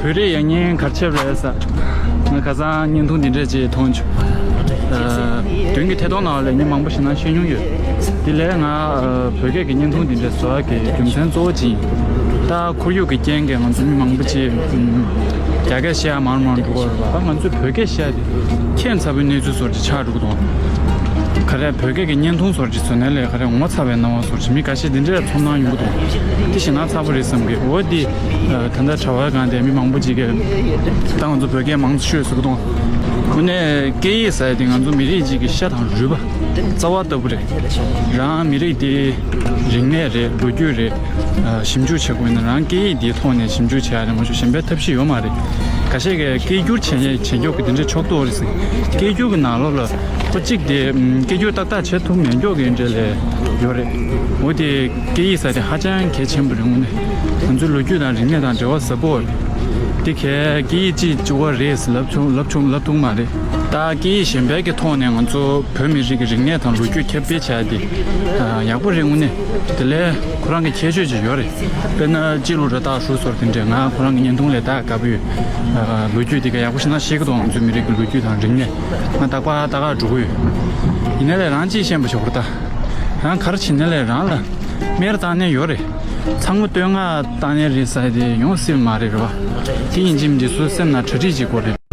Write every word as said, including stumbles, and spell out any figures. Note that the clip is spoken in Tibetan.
བོད་རིགས་ཡག་ཉེས་ག་རེ་བྱས་པ་རེད་ཟེར། ང་ཁ་སང་བརྙན་ཐུང་འདི་འདྲས་ཅིག་མཐོང་བྱུང་། ཨ། མདུན་གྱི་ཐད་གཏོང་ནང་ལ་མི་མང་པོ་ཞིག་ནང་བཤད་མྱོང་ཡོད། དེ་ལས་ང་ཨ་བོད་སྐད་ཀྱི་བརྙན་ཐུང་འདི་འདྲས་བཟོ་ཡག་གི་རྒྱུ་མཚན་གཙོ་བོ་ཅིག་ཡིན། ད་ཁོར་ཡུག་གི་རྐྱེན་གྱིས་ང་ཚོ་མི་མང་པོ་ཅིག་ཨམ། རྒྱ་སྐད་བཤད་ཡག་མང་རུ་མང་རུ་འགྲོ་གི་ཡོད་རེད་པ། ང་ཚོས་བོད་སྐད་བཤད་ཡག་དེ་ཁྱད་མཚར་པོའི་གནས་ཚུལ་བཟོ་འདྲ་ཅིག་ཆགས་འགྲོ་གི་འདུག་ག་རེ་བོད་སྐད་ཀྱི་བརྙན་ཐུང་བཟོ་འདྲ་ཅིག་བཟོ་ནའི་ལས་ག་རེ་ངོ་ཚ་བའི་སྣང་བ་བཟོ་འདྲ་ཅིག་མི་འགའ་ཤས་འདི་འདྲས་ཚོར་སྣང་ཡོང་གི་འདུག་དེ་ཞེད་སྣང་ཚ་པོ་རེད་བསམ་གི། འོ་འདི་ཨ་ད་ལྟ་དྲ་བའི་སྒང་དེ་མི་མང་པོ་ཅིག་གིས་ད་ང་ཚོ་བོད་སྐད་མང་ཙམ་ཤོད་ཟེར་གི་འདུག་དངོས་གནས་སྐད་ཡིག་ཟེར་ཡག་དེ་ང་ཚོ་མི་རིགས་ཅིག་གི་ཤ་དང་རུས་པ་རྩ་བ་ལྟ་བུ་རེད། རང་མི་རིགས་དེ་རིག་གནས་རེད། ལོ་རྒྱུས་རེད། ཨ། ཞིབ་འཇུག་བྱེད་དགོས་ན་རང་སྐད་ཡིག་དེའི་ཐོག་ནས་ཞིབ་འཇུག་བྱེད་ཡག་རེད། མ་གཞི་གཞན་པའི་ཐབས་ཤེས་ཡོད་མ་རེད། ཁ་ཤས་ཀྱིས་སྐད་སྒྱུར་བྱེད་བྱེད་མགྱོགས་ཀྱི་དེ་འདྲའི་ཕྱོགས་གཏོགས་རེད་ཟེར། སྐད་སྒྱུར་གྱི་ནང་ལོགས་ལ་ཁོ་གཅིག་དེ་ཨམ། སྐད་སྒྱུར་ཏག་ཏག་བྱེད་ཐུབ་མེད་མགྱོགས་ཀྱི་འདྲ་ལས་ཡོད་རེད། འོ་དེ་སྐད་ཡིག་ཟེར་དེ་ཧ་ཅང་གལ་ཆེན་པོ་རེད། དངོས་གནས་ང་ཚོའི་ལོ་རྒྱུས་དང་རིག་གནས་དང་འབྲེལ་བ་ཟབ་པོ་རེད། དེ་གས་སྐད་ཡིག་གཅིག་གཅིག་པོ་རེད་ཟེར་ལབ་ཆོག་ལབ་ཆོག་ལབ་ཐུབ་མ་རེད། ད་སྐད་ཡིག་གཞན་པའི་གི་ཐོག་ནས་ང་ཚོ་བོད་མི་རིགས་ཀྱི་རིག་གནས་དང་ལོ་རྒྱུས་ཁྱབ་སྤེལ་བྱ་ཡག་དེ་ཨ། ཡག་པོ་རེད། དངོས་གནས་དེ་ལས་ཁོ་རང་གི་ཁྱད་ཆོས་ཅིག་ཡོད་རེད། དཔེར་ན་སྤྱི་ལོ་ར་སྟག་ཧྲུའུ་སོར་དེ་འདྲས་ང་ཁོ་རང་གི་བརྙན་ཐུང་ལས་ད་དགའ་པོ་ཡོད། ཨ། ལོ་རྒྱུས་དེ་ག་ཡག་པོ་ཞེད་སྣང་ཤེས་ཀྱི་འདུག་ང་ཚོའི་མི་རིགས་ཀྱི་ལོ་རྒྱུས་དང་རིག་གནས་ང་རྟག་པར་ལྟ་གར་འགྲོ་གི་ཡོད། ཡིན་ནའི་ལས་རང་ཅིག་ཤེས་པ་ཞོག་ར་ད། རང་ག་རེ་བྱེད་ནའི་ལས་རང་ལ་སྨད་ར་བཏང་ནའི་ཡོད་རེད། ཚང་མ་བསྟོད་བསྔགས་བཏང་ནའི་རེད་ཟེར་དེ་ཡོང་སྲིད་མ་རེད་རེད་པ། དེ་ཡིན་གཅིག་མིན་གཅིག་སོ་སོའི་སེམས་ནང་གྲ་སྒྲིག་ཅིག་དགོས་རེད།